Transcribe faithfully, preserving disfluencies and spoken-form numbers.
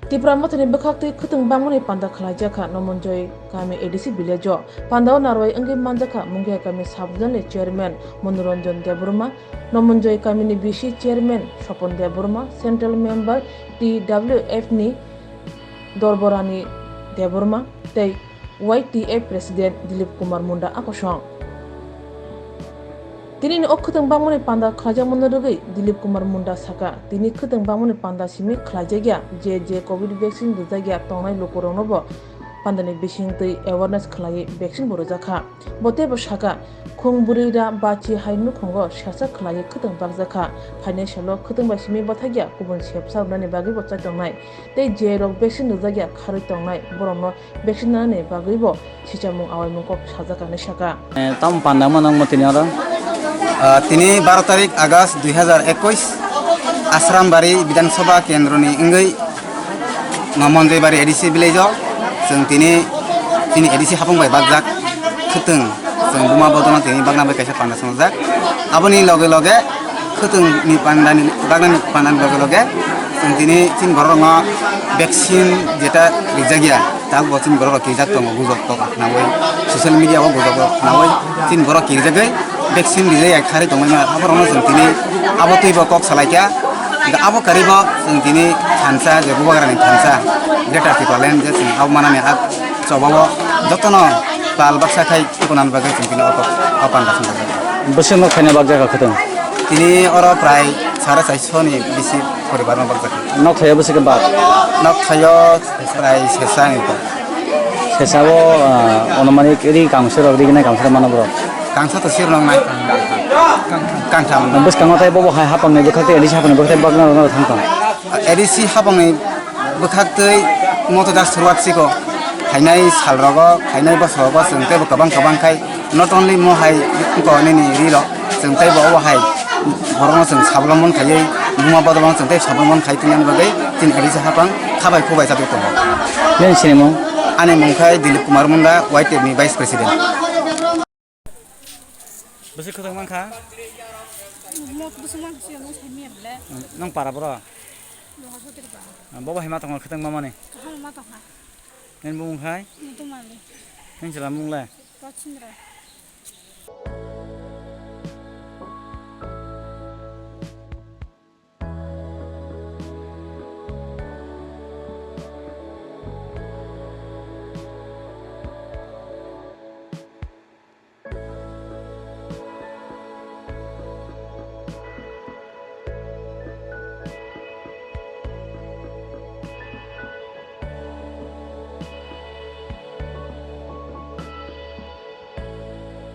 Tipra Mothani bwkhaktwi khwtwng bangmani panda khlaijakha Nomonjoi kami A D C village o. Pandao narwai wngwi manjakha Mungia kami sub zonal ni chairman Manoranjan Debbarma, Nomonjoi kamini V C chairman Sopon Debbarma, central member T W F ni Dorborani Debbarma tei Y T F president Dilip Kumar Munda a kosong. Tini o khwtwng bangmani panda khlaijakmani rwgwi Dilip Kumar Munda saka, tini khwtwng bangmani panda simi khlaijakya je je covid vaccine rwjakya tongnai lukurokno bo pandani bisingtwi awareness khlaiwi vaccine bo rwjakha. Bo teibo saka, khung bwrwi da bachi hai nukhungo sesa khlaiwi khwtwng bakjakha, phainai salo khwtwng bai simi bwthakya kubun sepsa rwnani bagwi bo chai tongnai, tei je rok vaccine rwjakya kharwi tongnai borokno vaccine nanani bagwi bo sichamung awaimung kok sajak hinwi saka. Eh, tamo panda mano wngmo tini oro? Ah, tini baro tarik August dui hazar ekwis, Asrambari Bidhan Sabha Kendroni wngwi Nomonjoi Bari A D C village o chwng tini, tini A D C hapung bai bakjak khwtwng chwng buma bodolno tini bagna bai kaisa panda swngjak. Aboni loge loge khwtwng ni panda ni, bagna ni panda ni loge loge chwng tini chini borok rokno vaccine jeta rijak ya, tabuk bo chini borok rok kirijak tongo, gujok tok khnaui, social media o gujok tok khnaui chini borok kirijagwi vaccine rijak ya kharwi tongmani mano. Abo rokno chwng tini abo twi bo kok salai kha, abo karwi bo chwng tini thansa je Bubagrani thansa Greater Tipraland je chwng abo manani a choba o jotono pal baksa khai. Tei kunani bagwi chwng tini o kok, o panda swngjak. Bwswk nok khaina bakjak kha khwtwng? Tini oro prai sare chaisho ni bisi poribar no bakjak kha. Nok thaio bwswk khe bak? Nok thaio prai sesa ni kok. Sesa o, ah, onumanik ri kangse rok, ri gnai kangse rok mano borok? Kangsa to sir nang nai. Kangtham. Bwskango tei bobo hai hapang ni bwkhak tei A D C hapang ni bwkhak tei bakna rok thang thang. A D C hapang ni bwkhaktwi moto da suruat siko phainai sal rogo, phainai bosor rogo chwng teibo kwbang kwbang khai, not only mo hai ko nini ri rok, chwng teibo obo hai borokno chwng sablomon khaiwi buma bodolno chwng tei sablomon khai tongmani bagwi chini A D C hapang khabai khubai chajak tongo. Nini sinimung? Ani mung khai Dilip Kumar Munda, Y T F ni Vice President. Bwswk khwtwng mankha? Mot bwswk mankha, siyano saimanya bwle. Nang para boro? Bobo hai ma tongo khwtwng mamani? Kaham ma tongkha. Nini bumung khai? Mutumali. Nini chwla mung le? Rochendra.